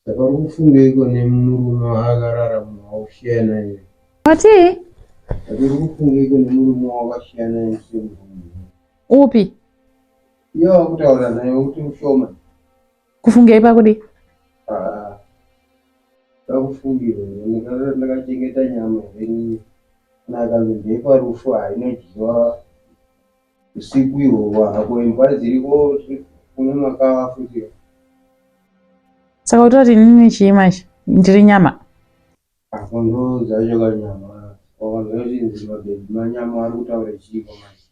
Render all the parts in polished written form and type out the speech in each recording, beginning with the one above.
Saka uri kufungeiko nemurume waakarara munhu waushiya naye? Watii? Saka uri kufungeiko nemurume wawakashiya naye semurume? Upi? Iye wakutaura naye kuti mushoma. Kufungei pakudii? Ah. Kakufungira ndakachengeta nyama here inini? Kana akanzi ndeyeparufu hainodyiwa usiku ihwohwo hako imbwa dziriko kune makava futi. Saka utoti inini chii manje? Ndiri nyama. Apo ndo dzacho kanyama. Wakanzwa kuti mabhebhi manyama ari kutaura chiiko manje?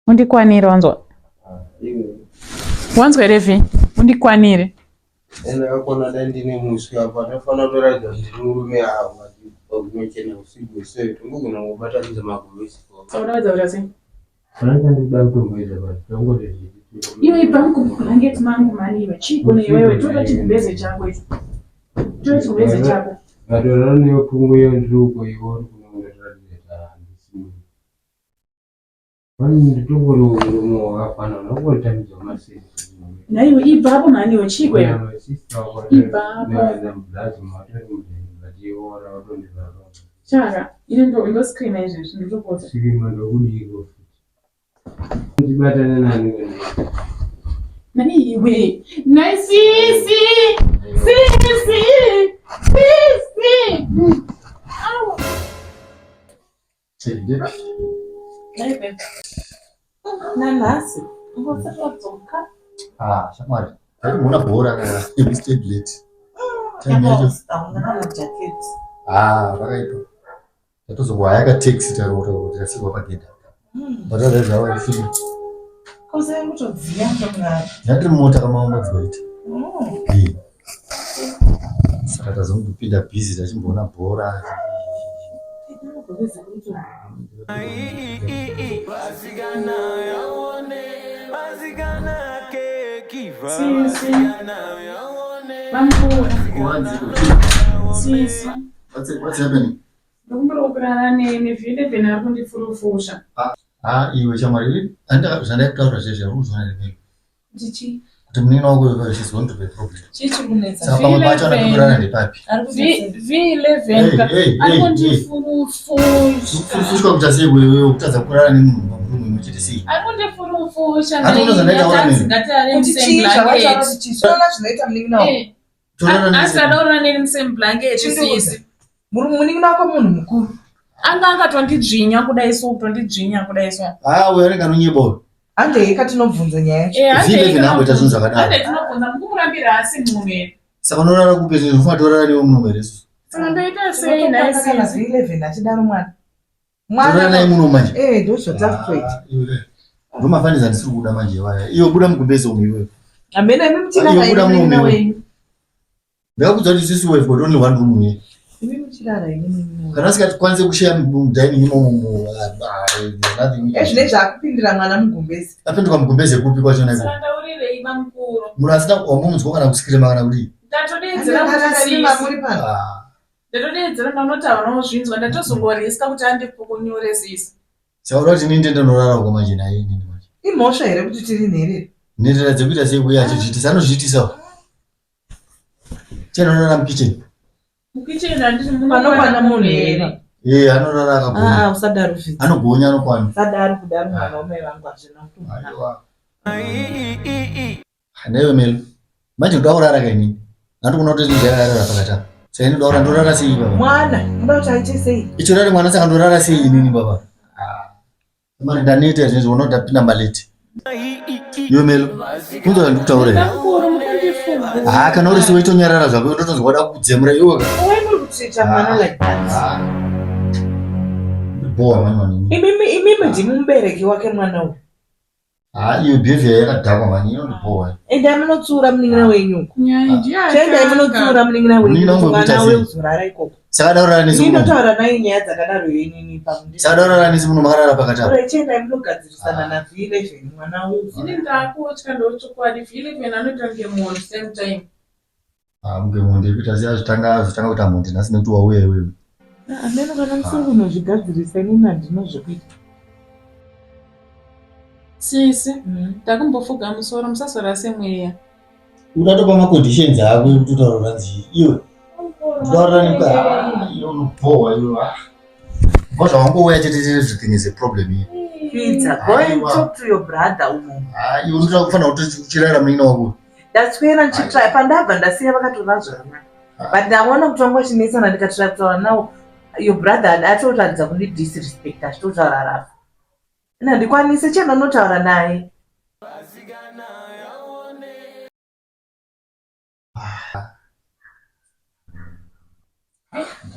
Undikwanire wanzwa. Wanzwa here Vhi? Undikwanire. Ndakakwana dai ndine muswe apa ndofanira kutoratidza kuti ndiri murume ava kunochena usiku hwese tongogona kubatanidza magumbo ese. Unoratidza kuti sei? Ndikuda kutomboedza but tongoti Iwe ibva mublanket mangu mani iwe. Chiiko neiwewe? Tora chigumbeze chako icho. Tora chigumbeze chako. Vatorana neyo pfungwa iyo ndiri uko iwe uri kunoratidza kuti handisi munhu. Nditongori murume wakakwana unongotambidzwa masisi. Nhaiwe ibvapo mhani iwe chiiko iwe. Ibvapo. Chara, ini ndo ndoscreena izvezvi ndotopotsa. Screena ndokudiiko futi. Ndibatane nani wena? Nhaiwe, nhai sisi. Sisi. Sisi. Au. Nanhasi ungosati wadzoka. Ah, shamwari. Taimboona bhora kana we stayed late. Time yacho. Hauna kana jacket. Ah, vakaipa. Tatozongohaya ka taxi taroora tikasikwa pagedha. But otherwise how I feel. Kosa kutodziya mwana. Yatiri mota kama madzwaita. Eh. Saka tazongopinda busy tachimboona bhora. Sisi. Bamukuru. Sisi. What's happening? Ndokumbira kukurara neni V11 ari kundifurufusha. Ah, iwe shamwari, andaka zvandakutaura zvezve uri kuzviona here? Chichi. Kuti munin'ina wako iwe she's going to be a problem. Chii chiri kunetsa? Saka pamwe pacho anotokurara ndepapi? Ari kunetsa. V11 Hey, hey, hey, ari hey. kundifurufusha. Kufurufushwa kuita sei wewe kutadza kurara nemunhu pamurume mumwe chete sei? Ari kundifurufusha. Hati unozandaitaura neni. Ngatirare Kuti chii zvavacho anoti chii? Unoona zvinoita munin'ina wako. Torara Asi nese. adaurira neni musame blanket Chindiudza. sisi. Munin'ina wako munhu mukuru. Anga angatondidzvinya kudai so kutondidzvinya kudai so. Ah, uyo anenge anonyeba uyo. Handei katinobvunza nyaya yacho. Eh, handei V11 haamboita zvinhu zvakadaro. Handei tinobvunza mukumurambira asi mumwe here. Saka unorara kupi izvi? Unofanira torara newe munomu here isusu? Saka ndoita sei nhai Tinotopanga kana sisi? V11 achidaro mwana. Torara naye Mwana muno manje. eh ndozvatakutoita. Ah, iwe. Ndomafaniza ndisiri kuda manje waya. Iwe buda mugumbeze umu iwe. Hameno imi muchirara Iwe buda imi muno munin'ina iwe. wenyu. Ndakakudza kuti isusu we've got only one room here. Imi muchirara imi munin'ina wenyu. Kana asikakwanise kushare mudining imomo mu ah, ah, there's nothing we Eh can do. zvinezvi akupindira mwana mugumbezi. Apinduka mugumbeze kupi kwachona iko? Saka ndaurirei bamukuru. Munhu asina wambomunzwa kana kusikirema kana kudii? Ndatodeedzera kuti Andarara imi sisi. mamuri pano. Ah. Ndatodeedzera ndanoti havana kuzvinzwa ndatozongoriska kuti andipukunyure sisi. Saka unoda kuti inini ndiende ndorara uko manje naye inini manje. Imhosva here kuti tiri nherera? Nherera dzekuita sei kuya achizviitisa anozviitisa. Chenorara mukitchen. Mukitchen handiti Panokwana munhu here? Eh, anorara akagonya. Ah, usadaro Fitz. Anogonya anokwana. Usadaro kudaro mwana wamai vangu hazvina kutombonawa. Aiwa. Newe Melo. Manje ndoda kurara ka inini. Ndandikuona kuti ndicharara pakati apa. Saka ini ndoda kurara ndorara sei baba? Mwana, unoda kuti aite sei? Icho rari mwana saka ndorara sei inini baba? Mari ndaneta izvezvi unoda ndapinda maleti. Iwe Melo, kunzwa zvandikutaura here? Bamukuru mukundifunga. Ah, kana uri siwe itonyarara zvako ndotonzwa wada kudzemura iwe. Why muri kutreata mwana like that? Ah. Boa mani mani. Imimi imimi ndimi mubereki wake mwana uyu. Ah, iyo behavior yakadhakwa mani inondibhowa. Endai munotsiura munin'ina wenyu uko. Nyaya ndiyo Chiendai munotsiura munin'ina wenyu Munin'ina kuti wangu mwana wekuita auye sei? kuzorara ikoko. Saka daurara nesi Ini muno. ndotaura naye nyaya dzakadaro inini pamundi. Saka daurara nesi muno makarara pakati apa. Ora chiendai munogadzirisana na V11 mwana uyu. Ini ndakutya ndochokwadi V11 anoita kunge mhondi same time. Ah, muke mhondi yekuita sei azvitanga azvitanga kuita mhondi nhasi nekuti wauya iwewe. Ameno kana musiri kunozvigadzirisa inini handina zvekuita. Sisi, ndakumbofuga musoro musazorase mweya. Ukatopa maconditions ako ekuti utaura uranzi iwe nditaurira nekuti iwe unobhohwa iwe bva zvawangouya chete chete everything is a problem here. Pizza, go and talk to your brother umo. Ah, iwe unotoda kufanira kuti uchirara munin'ina wako. Ndaswera ndichitry pandabva ndasiya vakatora zvakanaka. But ndaona kuti vanga vachinetsana ndikatry kutaura nawo your brother atoratidza kundi disrespect achitotaura rafa. Ini handikwanise chienda unotaura naye.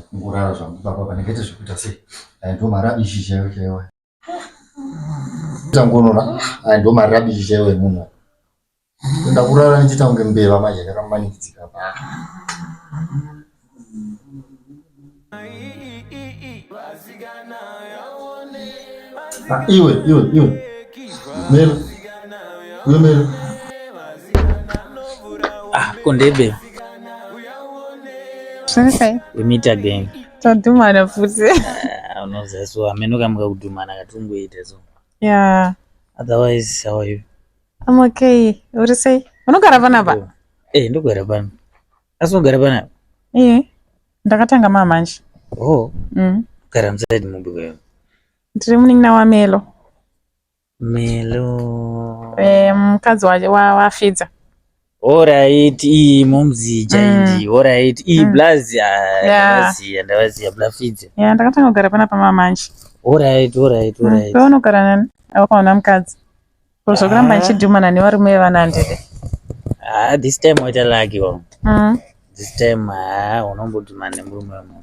Kungorara zvangu baba panenge zvekuita sei? Aya ndo marabishi chaiwo chaiwo. Tangonona aya ndo marabishi chaiwo emunhu. Ndakurara ndichiita kunge mbeva manje ndakamanikidzika pa. Ah, iwe iwe iwe Melo iwe Melo. Ah, Kondebe. Zviri sei? We meet again. Tadhumana futi. Ah, unoziva so ameno kamuka kudhumana katungoita so. Yeah. Otherwise, how are you? I'm okay. Uri sei? Unogara panapa? Oh. Eh, ndogara pano. Asi unogara panapa? Eh. Ndakatanga mamanje. Oh. Gara muside mubiko yo. Ndiri munin'ina waMelo. Melo. Eh, mukadzi wa wafidza. Alright, iyi momzi jaindi. Alright, iyi blazi. Ah, Yeah. ndavaziya, ndavaziya blafidza. Yeah, ndakatanga kugara panapa mamanje. Alright, alright, alright. Iwe unogara nani? Wakaona mukadzi. Zvokuramba ndichidhumana nevarume vevana handidi. Ah, this time waita lucky wangu. This time ah, unombodhumana nemurume wemunhu.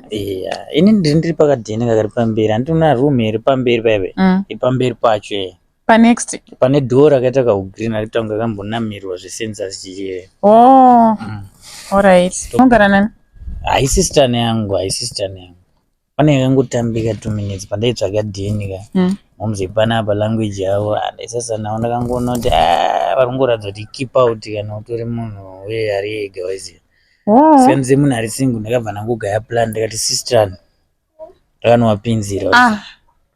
Yeah, ini ndiri pakadheni kakari pamberi. Handina room iri pamberi paipe. Ipamberi pacho. Eh. Pa next. Pane door rakaita kaugreen rakaita kunge kambonamirwa zvisensors chichire. Oh. Alright. Unogara nani? Haisi sister yangu, haisi sister yangu. Pane yakangotambika 2 minutes pandaitsvaga dheni ka. Momzi panapa language yavo handaisasa navo ndakangoona kuti ah, vari kungoratidza kuti keep out kana utori munhu uye ari ega waiziva. Oh. Saka ndize munhu ari single ndakabva ndangogaya plan ndikati sister ndakanovapinzira Ah.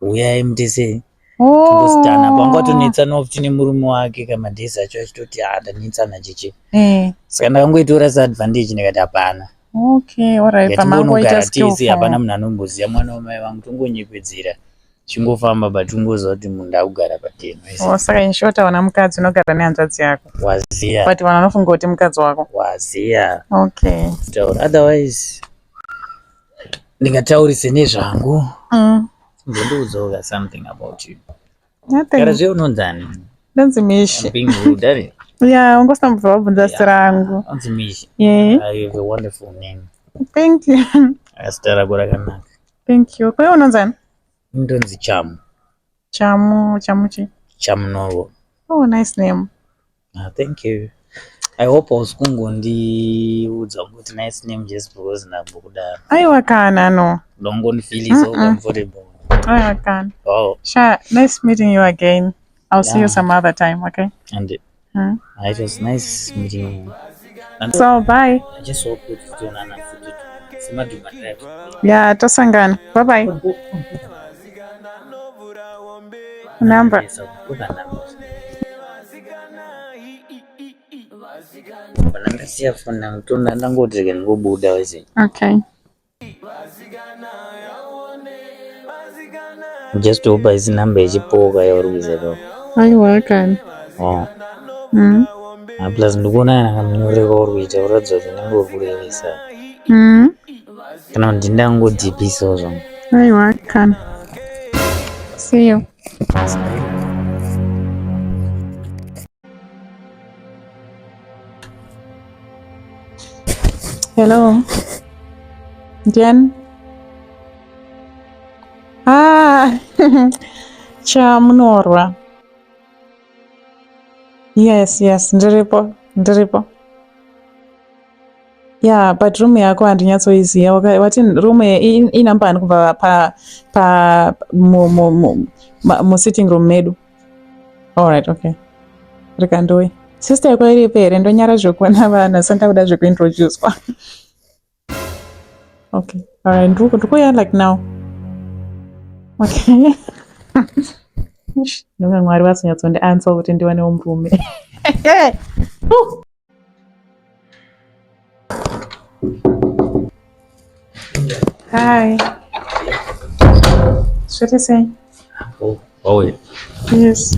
uyai mutese Oh. tongositana panga watonetsana futi nemurume wake kamadhezi acho achitoti ah ndanetsana chichi. Eh. Saka ndakangoitora seadvantage ndikati hapana. Okay, alright. Pamangoita Tingonogara tese hapana skillful. munhu anomboziva mwana wamai vangu tongonyepedzera chingofamba but tungoziva kuti munhu akugara pateno Oh, saka in short hauna mukadzi unogara nehanzvadzi yako. waziya But vanhu vanofunga kuti mukadzi wako. waziya Okay. kutaura otherwise ndingataurise nezvangu mbondiudzawo something about you Nothing. gara zve unonzani Ndonzi Mishi. I'm being rude ari Yeah, ungosambobva wabvunza zita rangu. unzi Mishi. Yeah. You have a wonderful name. Thank you. Zita rako rakanaka. Thank you. Kwewe unonzani? Ndonzi Chamu. Chamu, Chamu chi? Chamunorwa. Oh, nice name. Ah, thank you. I hope hausi kungondiudza kuti nice name just because ndambokudaro. Aiwa kana no. Ndongondifeel so comfortable. Aiwa kana. Oh, Sha, nice meeting you again. I'll see you Yeah. some other time, okay? and it was nice meeting you. And So, bye. I just hope kuti tionana futi semadhuma drive. Yeah, tosangana. Bye bye. Number. Ndasiya foni yangu tona ndangoti rega ndingobuda wese. Okay. Just hope haisi namba yechipoka yauri kuisa ipapo. Aiwa kana. Oh. Ah, plus ndikuona kana kamunyorero kauri kuita uratidza kuti unenge uri kurevesa. Kana kuti ndangodhipisawo zvangu. Aiwa kana. See you. Hello. Ndiani? Ah, Chamunorwa. Yes, yes, ndiripo, ndiripo. Yeah, but room yako handinyatsoiziva. Wati room inamba ani kubva pa pa mu mu mu, mu sitting room medu. Alright, okay. Rikandoi. Sister yako iripo here? Ndonyara zvekuona vanhu sanda kuda zvekuintroducwa. Okay. Alright, ndikuya like now. Okay. Ish, ndinonga Mwari vasonyatsondi answer kuti ndiwanewo murume. Hi. Zviri sei? Oh, wauya. Yes.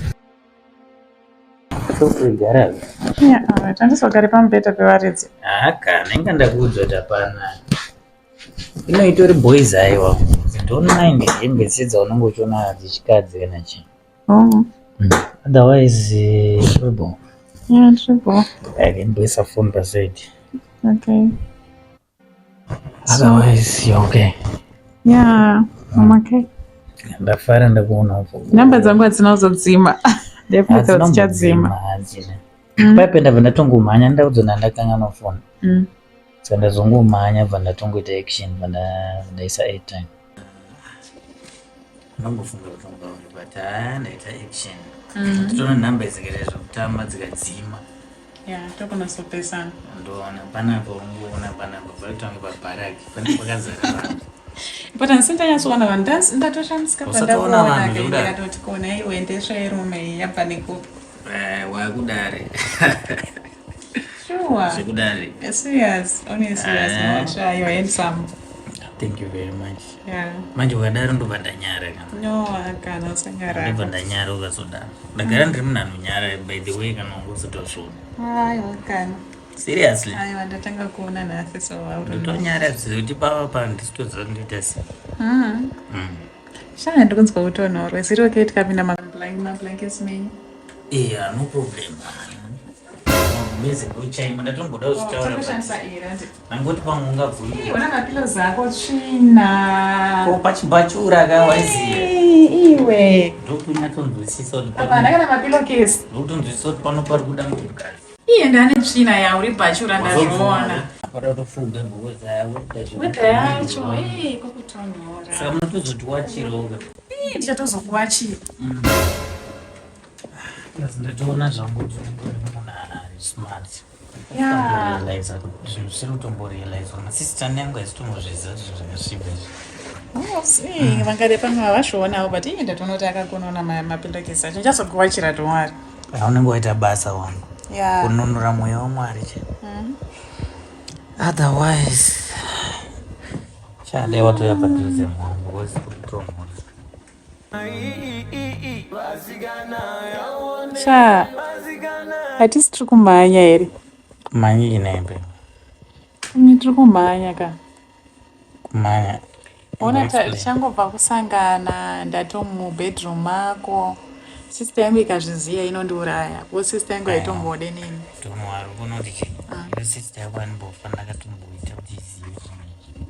Tokugara. Yeah, alright. Handizogari pamubhedha pevaridzi. Haka, ndinga ndakuudza kuti hapana. Ino itori boys aiwa. Don't mind hembe sedzaunenge uchiona dzichikadzi kana chii. Oh. Otherwise, eh, Yeah, ndiripo. I can place a phone paside. Okay. Otherwise, you're okay. Yeah, I'm okay. Ndafara ndakuona upo. Namba dzangu hadzina kuzodzima. Definitely dzichadzima. Hadzina. Paipe ndabva ndatongomhanya ndaudzona ndakanganwa phone. Saka ndazongomhanya bva ndatongoita action bva ndaisa airtime. Ndambofunga kuti ungauri but haa ndaita action. Nditoona nhamba dzikaita zvekutamba dzikadzima. Yeah, tokunasopesana. Ndoona panapa ungoona panapa paitange pabharaki pane pakazara vanhu. But handisi ndanyatsoona vanhu ndatoshamisika Usatoona vanhu pandakuona zvekudaro. ndikatoti kona iwe ndesvairume iyi yabva nekupi. Eh, wakudare. Sure. Zvekudare. Serious, only serious Ah. note. You're handsome. Thank you very much. Yeah. Manje ukadaro ndobva ndanyara kana. No, kana usanyara. Ndobva ndanyara ukazodaro. Ndagara ndiri munhu anonyara by the way kana ungozotozviona. Aiwa kana. Seriously. Aiwa ndatanga kuona nhasi so I don't know. Ndotonyara zvekuti pava pa ndisitoziva kuti ndoita sei. Shaya ndikunzwa kutonhorwa. Is it okay tikapinda mablankets menyu? Yeah, no problem. Meze kuchaima ndatomboda kuzvitaura. Toshandisa iri handi. Nangoti pamwe ungabvunza. Iwe mapillows ako tsvina. Ko pachibhachura ka waiziya. Iwe. Ndokunyatsonzwisisa kuti Apa ndakana mapillowcase. ndokutonzwisisa kuti pano pari kuda munhukadzi. Iye ndane tsvina yauri bhachura ndazviona. Pada kutofuga because Weather yacho eh kwakutonhora. Saka munotozotiwachiroga. Ii, ndichatozokuwachira. Plus ndatoona zvangu kuti unenge uri munhu ari smart. Yeah. Kutomborealiza kuti zvinhu zvisiri kutomborealizwa. Masisitani yangu haisitombozviziva kuti zvinhu zvakasviba izvi. Oh, see, vangade pamwe havazvionawo but iye ndatoona kuti akakonaona mapillowcase acho. Ndichazokuwachira don't worry. Unenge waita basa wangu. Yeah. Kununura mweya waMwari che. Otherwise chadai watouya padhuze mwangu because kutonhora. Sha. Hatisi tiri kumhanya here? Kumhanya inembe. Imi tiri kumhanya ka. Kumhanya. Ona Explain. tichangobva kusangana ndatomubedroom mako. Sister yangu ikazviziva inondiuraya. Because sister yangu haitombode nini. Don't worry, unoti chii? Iyo sister yako anombofa ndakatomboita kuti izive zvinhu izvi.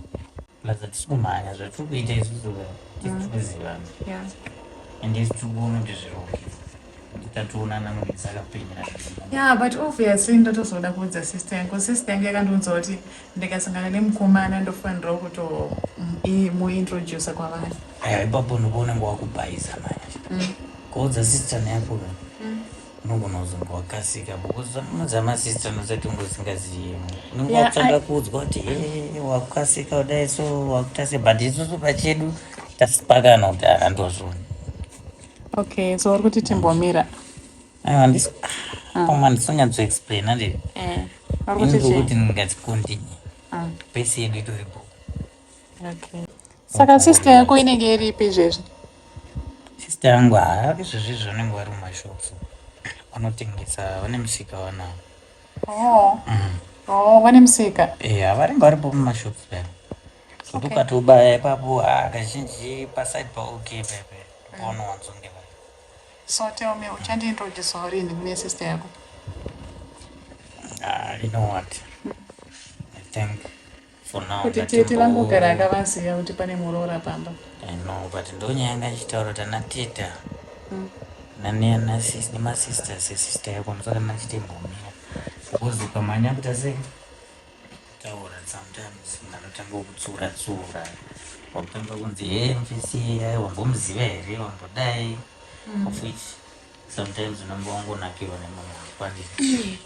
Plus hatisi kumhanya zvatiri kuita isusu ka tisi kuzivana. Yeah. And isi tiri kuona kuti zviri okay. Kuti tatoonana mwedzi akapenyera. Yeah, but obviously ndotozoda kuudza sister yangu. Sister yangu yakandiudza kuti ndikasangana nemukomana ndofanira kuto muintroduce kwavari. Aiwa ipapo ndikuona unenge wakubhaisa manje. Kuudza sister yako ka. Unogona kuzonge wakasika because unodza masista usati ungosingazivi. Unenge Yeah, wakutsvaka kuudzwa kuti "Eh, wakukasika kudai so wakuita sei but isusu pachedu tasipakana kuti handozvona. Okay, so uri kuti timbomira. Aiwa handisi pamwe handisonyatsoexplain handiti. Eh. Uri kuti Ini chii? kuti ndingaticontinue. Pesi yedu itoripo. Okay. Saka sister yako inenge iripi izvezvi? Sister yangu haa izvezvi izvo vanenge vari mumashops. Vanotengesa vane musika vanawo. Oh. Oh, vane musika. Eya vanenge varipo mumashops paya. Kuti ukatobaya ipapo haa kazhinji paside paok pepe paunowanzonge vari. So tell me, uchandiintroduce rini kune sister yako? Ah, you know what? I think for now Kuti tete vangogara akavaziva kuti pane muroora pamba. I know, but ndonyaya yanga ichitaura kuti ana teta nemasisters esista yako ndosaka ndachitimbomira because ukamhanya kuita sei kutaura sometimes munhu anotanga kutsura tsura wakutanga kunzi he mfisi wambomuziva here wambodai of which sometimes unenge wangonakirwa nemunhu wakwandiri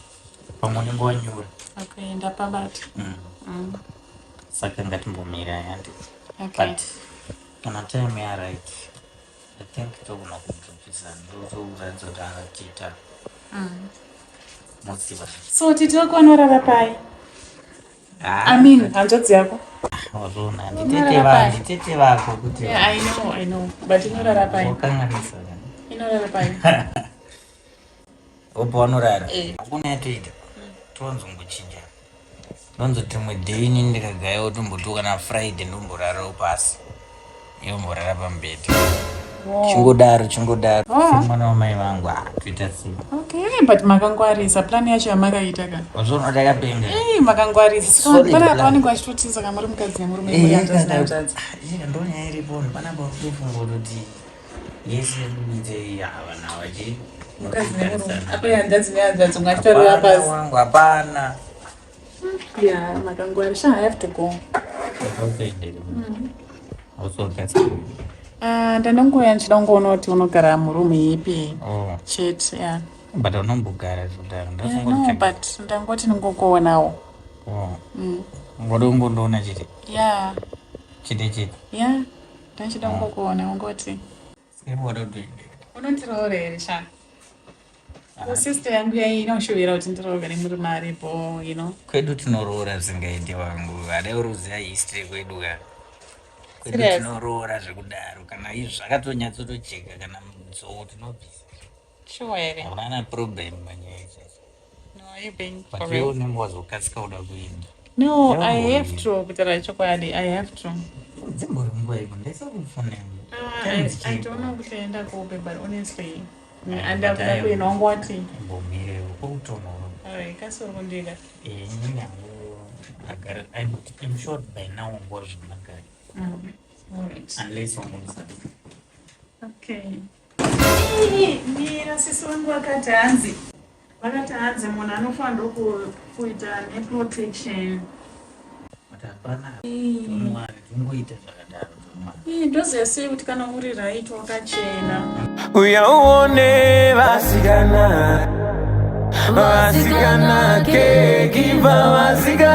pamwe unenge wanyura. Okay, ndapabata. Saka ngatimbomira yandi. Okay. But kana time yaright I think togona kuintrodusa ndotokuratidza kuti akatita. Moziva. So tete wako anorara pai? Ah. I mean, hanzvadzi yako. Wazviona, nditete va, nditete vako kuti. Yeah, I know, I know. But inorara pai? Wakanganisa. Inorara pai? Opo vanorara. Eh. Hakuna yatoita. Tonzongochinja. Ndonzoti rimwe day ini ndikagayawo tombotuka na Friday ndomborarawo pasi. Iwe mborara pamubhedha. Chingodaro chingodaro. Semwana wamai vangu ah toita sei. Okay, but makangwarisa plan yacho yamakaita ka. Wazviona kuti akapenga. Eh, makangwarisa. Saka Solid pana plan. pavanenge vachitotiza kana muri mukadzi nemurume muri hanzvadzi nehanzvadzi. Ika ndonyaya iripo panapa uri kutofunga kutoti yese kuite iyi ava nava chi. Mukadzi nemurume. Apa hanzvadzi nehanzvadzi ungachitorera Hapana pasi. wangu hapana. Yeah, makangwarisa. I have to go. Ah, ndanongouya ndichida kungoona kuti unogara murumu ipi. Oh, Chete, yeah. but unombogara zvekudaro Yeah, no, but ndangoti ndingokuonawo. Oh. Ngoda kungondiona chete Yeah, chete chete. yeah. Ndachida kungokuona ungoti. Saka wada kutoenda. Unondiroora here sha? Sister yangu yai inoshuvira kuti ndiroorwe nemurume aripo, you know. Kwedu tinoroora zvisingaiti wangu. Hadai uri kuziva history kwedu ka. Kwedu Serious? tinoroora zvekudaro kana izvi zvakatonyatsotocheka kana nzou tinobvisa. Sure here. Havana problem panyaya idzodzo. No, are you being But for iwe real? unenge wazokasika kuda kuenda. No, I Yambori. have to kutaura chokwadi. I have to. Dzimbori nguva iko ndaisakufona. I don't know kuti aenda kupi but honestly andakuda kuenda wangu wati Mbomirewo kwautonhora. alright kasi uri kundika. Inini hangu ndagara I'm sure by now nguva zvinakari. Alright. Unless wangu Okay. Mira sisi vangu vakati hanzi vakati hanzi munhu anofanirwa kuita neprotection. But hapana. Don't worry, tingoita zvakadaro. Don't worry. Ii, ndoziva sei kuti kana uri right wakachena. Uya uone vasikana, vasikana kekiva vasikana.